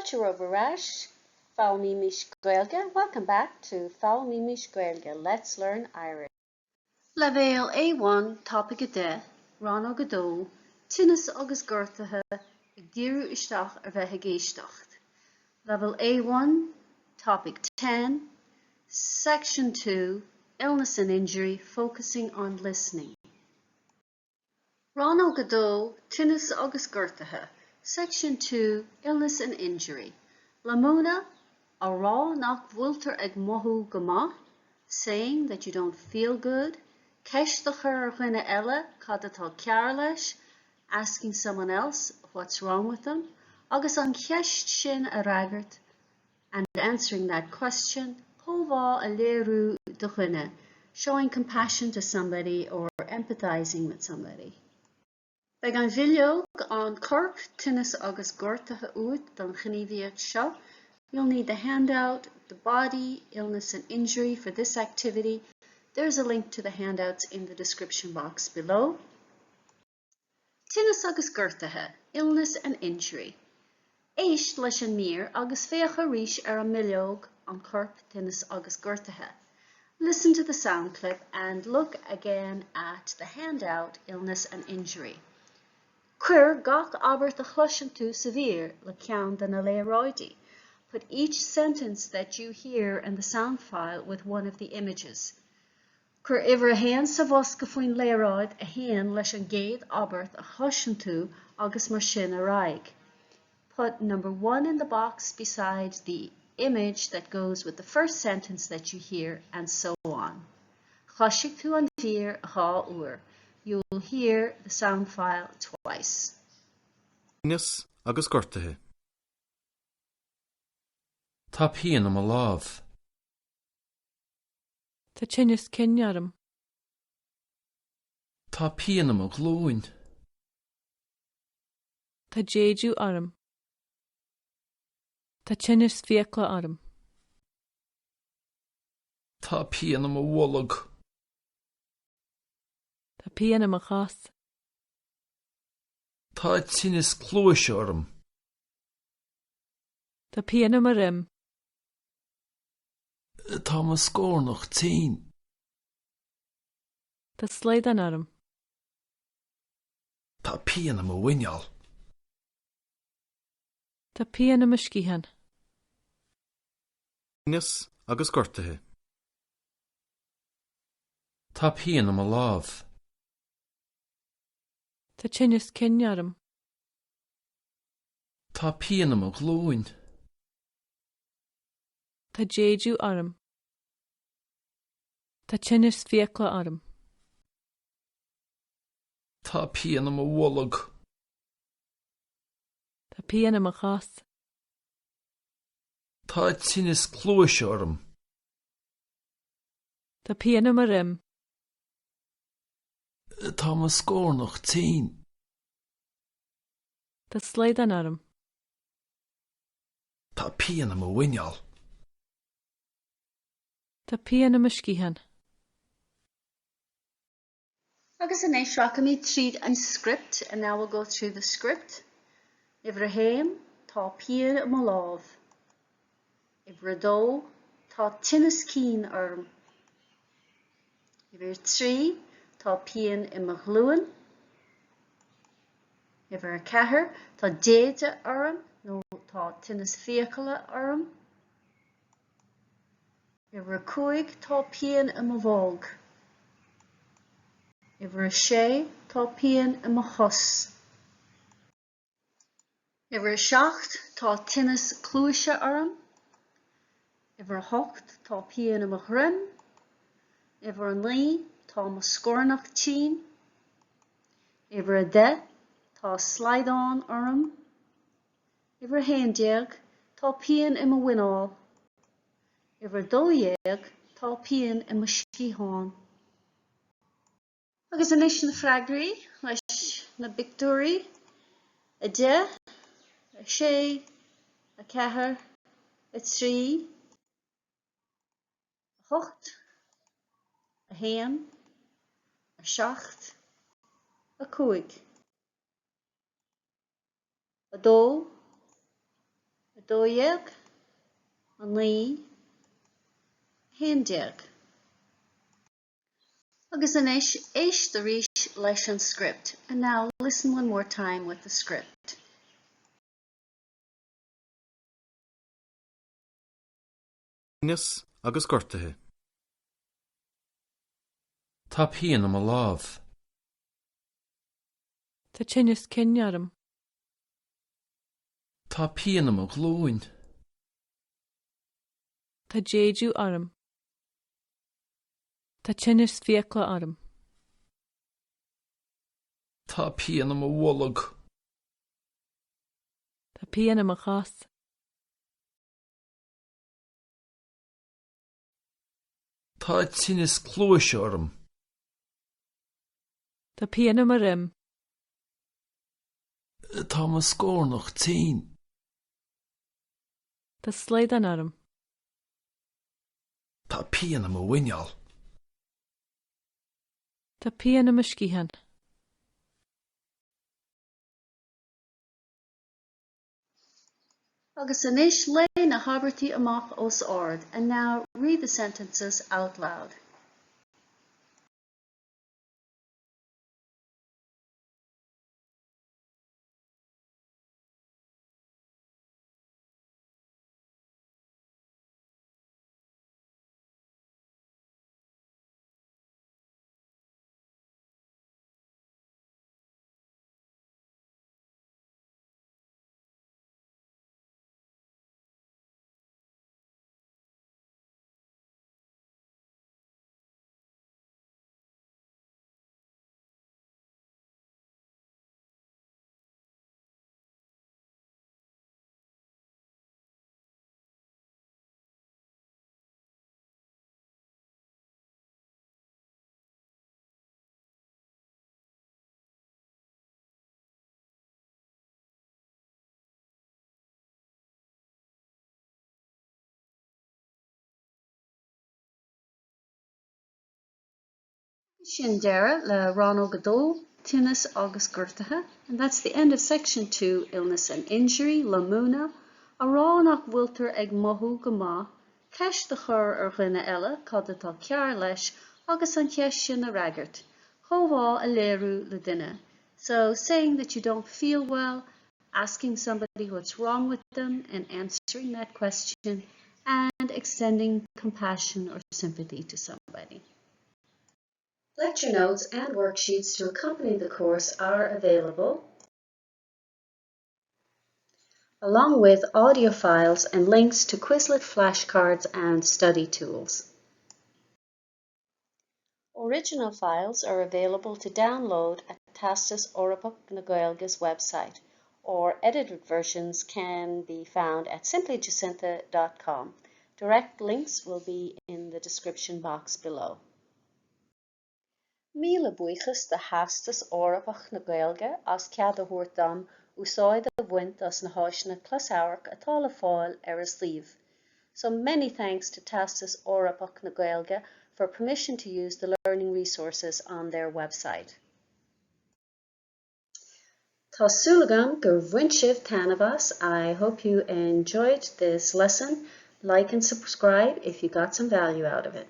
Fáilte romhaibh ar ais, Foghlaimímis Gaeilge Welcome back to Foghlaimímis Gaeilge Let's Learn Irish. Leibhéal A1, Topaic 10, Rannóg 2, Tinneas agus Gortuithe, ag díriú isteach ar bheith ag éisteacht. Level A1, Topic 10, Section 2, Illness and Injury, focusing on listening. Rannóg 2, Tinneas agus Gortuithe, Section 2, Illness and Injury. Le múineadh, a rá nach bhfuiltear ag mothú go maith, saying that you don't feel good, ceist a chur ar dhuine eile cad atá cearr leis, asking someone else what's wrong with them, agus an cheist sin a fhreagairt, and answering that question, comhbhá a léiriú do dhuine, showing compassion to somebody or empathising with somebody. Beidh an bhileog An Corp, Tinneas agus Gortuithe uait don ghníomhaíocht seo. You'll need the handout, The Body, Illness and Injury for this activity. There's a link to the handouts in the description box below. Tinneas agus Gortuithe, Illness and Injury. Éist leis an mír agus féach arís ar an mbileog An Corp, Tinneas agus Gortuithe. Listen to the sound clip and look again at the handout Illness and Injury. Cuir gach abairt a chloiseann tú sa mhír le ceann de na léaráidí. Put each sentence that you hear in the sound file with one of the images. Cuir uimhir a haon sa bhosca faoin léaráid a théann leis an gcéad abairt a chloiseann tú agus mar sin ar aghaidh. Put number one in the box beside the image that goes with the first sentence that you hear and so on. Cloisfidh tú an mhír dhá uair. You will hear the sound file twice. Tinneas agus gortuithe. Tá pian i mo lámh. Tá tinneas cinn orm. Tá pian i mo ghlúin. Tá déideadh orm. Tá tinneas fiacla orm. Tá pian i mo bholg. Tá pian i mo chos. Tá tinneas cluaise orm. Tá pian i mo dhroim. Tá mo scornach tinn. Tá slaghdán orm. Tá pian i mo mhuineál. Tá pian i mo sciathán. Tinneas agus gortuithe. Tá pian i mo lámh. Tá tinneas cinn orm. Tá pian i mo ghlúin. Tá déideadh orm. Tá tinneas fiacla orm. Tá pian i mo bholg. Tá pian i mo chos. Tá tinneas cluaise orm. Tá pian i mo dhroim. Tá mo scornach tinn. Tá slaghdán orm. Tá pian i mo mhuineál. Tá pian i mo sciathán. Agus anois rachaimid tríd an script and now we'll go through the script. Uimhir a haon, tá pian i mo lámh. Uimhir a dó, tá tinneas cinn orm. Uimhir a trí, tá pian i mo ghlúin. Uimhir a ceathair, tá déideadh orm nó tá tinneas fiacla orm. Uimhir a cúig, tá pian i mo bholg. Uimhir a sé, tá pian i mo chos. Uimhir a seacht, tá tinneas cluaise orm. Uimhir a hocht, tá pian i mo dhroim. Uimhir a naoi, tá mo scornach tinn. Uimhir a 10, Tá slaghdán orm. Uimhir a 11, Tá pian i mo mhuineál. Uimhir a 12, Tá pian i mo sciathán. Agus anois na freagraí leis na bpictiúirí. 10, 6, 4, 3, 8, 1, 7, 5, 2, 12, 9, 11. Agus anois, éist arís leis an script. And now listen one more time with the script. Tinneas agus gortuithe. Tá pian i mo lámh. Tá tinneas cinn orm. Tá pian i mo ghlúin. Tá déideadh orm. Tá tinneas fiacla orm. Tá pian i mo bholg. Tá pian i mo chos. Tá tinneas cluaise orm. Tá pian i mo dhroim. Tá mo scornach tinn. Tá slaghdán orm. Tá pian i mo mhuineál. Tá pian i mo sciathán. Agus anois léigh na habairtí amach os ard and now read the sentences out loud. Sin deireadh le Rannóg 2, Tinneas agus Gortuithe, and that's the end of section 2, Illness and Injury, le múineadh, a rá nach bhfuiltear ag mothú go maith, ceist a chur ar dhuine eile cad atá cearr leis agus an cheist sin a fhreagairt, comhbhá a léiriú le duine. So, saying that you don't feel well, asking somebody what's wrong with them and answering that question, and extending compassion or sympathy to somebody. Lecture notes and worksheets to accompany the course are available, along with audio files and links to Quizlet flashcards and study tools. Original files are available to download at Teastas Eorpach na Gaeilge's website, or edited versions can be found at simplyjacintha.com. Direct links will be in the description box below. Míle buíochas do Theastas Eorpach na Gaeilge as cead a thabhairt dom úsáid a bhaint as na háiseanna closamhairc atá le fáil ar a suíomh. So many thanks to Teastas Eorpach na Gaeilge for permission to use the learning resources on their website. Tá súil agam gur bhain sibh taitneamh as. I hope you enjoyed this lesson. Like and subscribe if you got some value out of it.